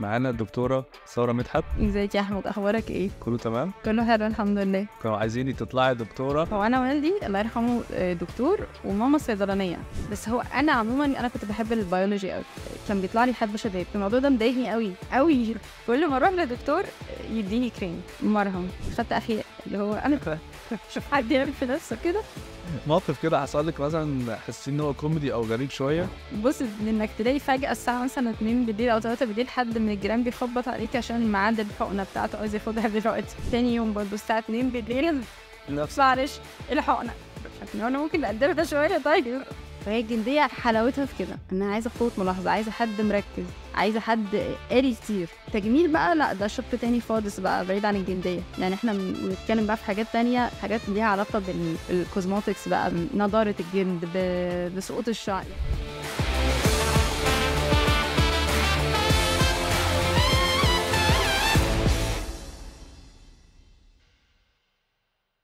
معانا الدكتورة ساره مدحت. ازيك يا احمد، اخبارك ايه؟ كله تمام؟ كله حلو الحمد لله. كانوا عايزينك تطلعي دكتورة. هو انا والدي الله يرحمه دكتور وماما صيدلانيه، بس هو انا عموما انا كنت بحب البيولوجي قوي، كان بيطلع لي حب شباب. الموضوع ده مضايقني قوي قوي، كل ما اروح لدكتور يديني كريم مرهم. خدت اخي اللي هو انا شوف حد يعمل في نفسه كده. موقف كده حصل لك مثلا حسيت ان هو كوميدي او غريب شوية؟ بص، انك تلاقي فجاة الساعة مثلا 2 بالليل او 3 بالليل حد من الجيران بيخبط عليك عشان ميعاد الحقنة بتاعته عايز ياخدها دلوقتي. تاني يوم برضه الساعة 2 بالليل نفس معلش الحقنة، انا ممكن اقدمها شوية. طيب فهي الجلدية حلاوتها في كده، ان انا عايزه قوة ملاحظة، عايزه حد مركز، عايزه حد قاري كتير. تجميل بقى لا، ده شق تاني خالص بقى بعيد عن الجلدية، يعني احنا بنتكلم بقى في حاجات تانية، حاجات ليها علاقة بال cosmetics بقى، بنضاره الجلد، بسقوط الشعر.